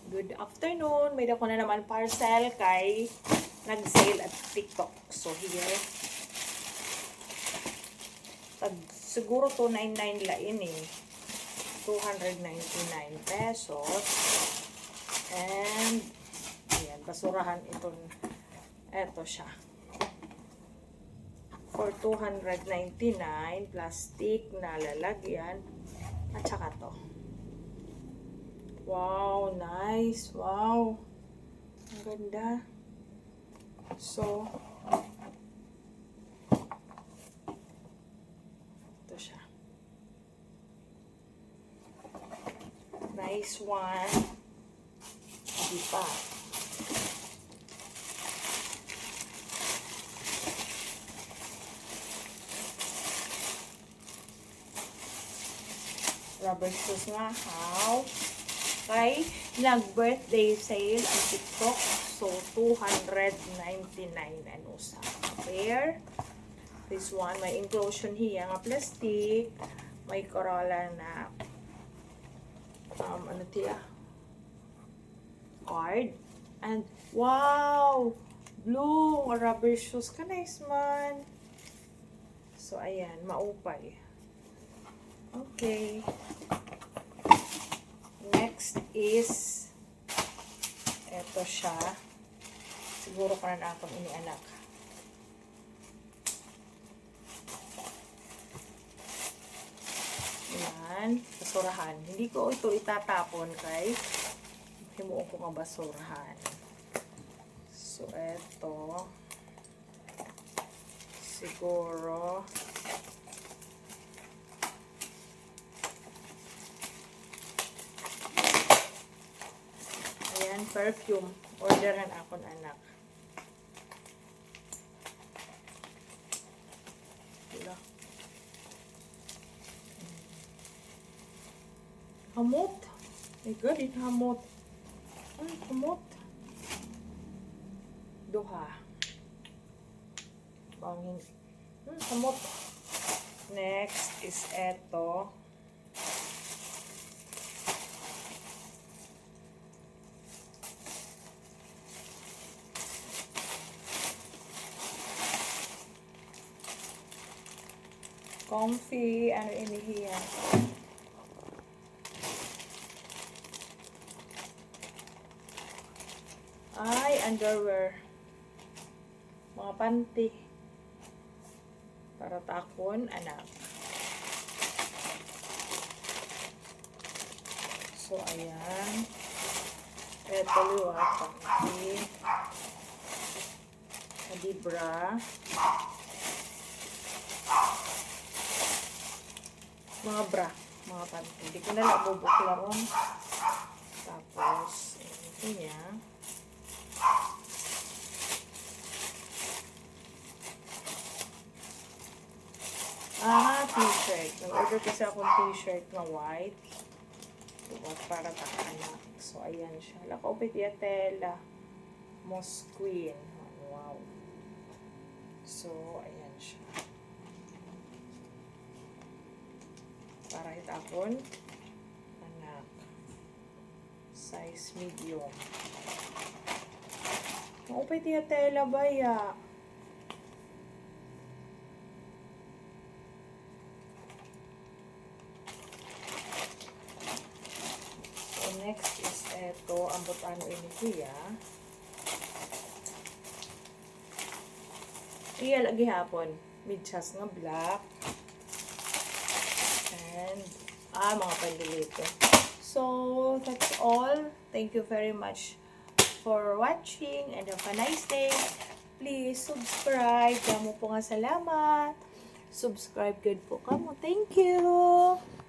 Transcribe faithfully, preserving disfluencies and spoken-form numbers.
Good afternoon. May dako na naman parcel kay nag-sale at TikTok. So, here. Tag, siguro two ninety-nine la ini. Two hundred ninety-nine pesos. And, ayan, basurahan ito. Eto siya. For two hundred ninety-nine, plastic na lalagyan. At saka to. Wow, nice. Wow. Ang ganda. So, ito siya. Nice one. Di ba? Rubber shoes nga, haw. Kay nag-birthday sale an TikTok. So, two hundred ninety-nine an usa ka pair. This one, may inclusion hiya nga plastic. May Corolla na, um, ano tiya? Card. And, wow! Blue nga rubber shoes. Ka-nice man. So, ayan, maupay. Okay. Next is, eto siya. Siguro kanan akon ini, anak. Ayan, basurahan. Hindi ko ito itatapon kay himuon ko nga basurahan. So, eto. Siguro. Ayan, perfume. Order an akon anak. Wala. Hamot. My God, it hamot. Ay, hamot. Duha. Bangin. Hmm, hamot. Next is eto. Comfy, ano ini hiya? Ay, underwear. Mga panty. Para ta akon anak. So, ayan. Eto liwat, panty. Adibra. Mga bra, mga panty. Di ko na la bubuklaron. Tapos, ito niya. Ah, t-shirt. Nag-order kasi akon t-shirt nga white. Diba? Para ta anak. So, ayan siya. Lakaw, pretty tela. Moss Queen. Wow. So, ayan siya. Para hit akon anak. Size medium. Maupay tiya tela baya. So, next is eto, ambot ano ini siya. Iya lagi hapon. Medyas nga black. And, ah, mga pandulito. So, that's all. Thank you very much for watching and have a nice day. Please subscribe. Damo po nga salamat. Subscribe gud po kamo. Thank you.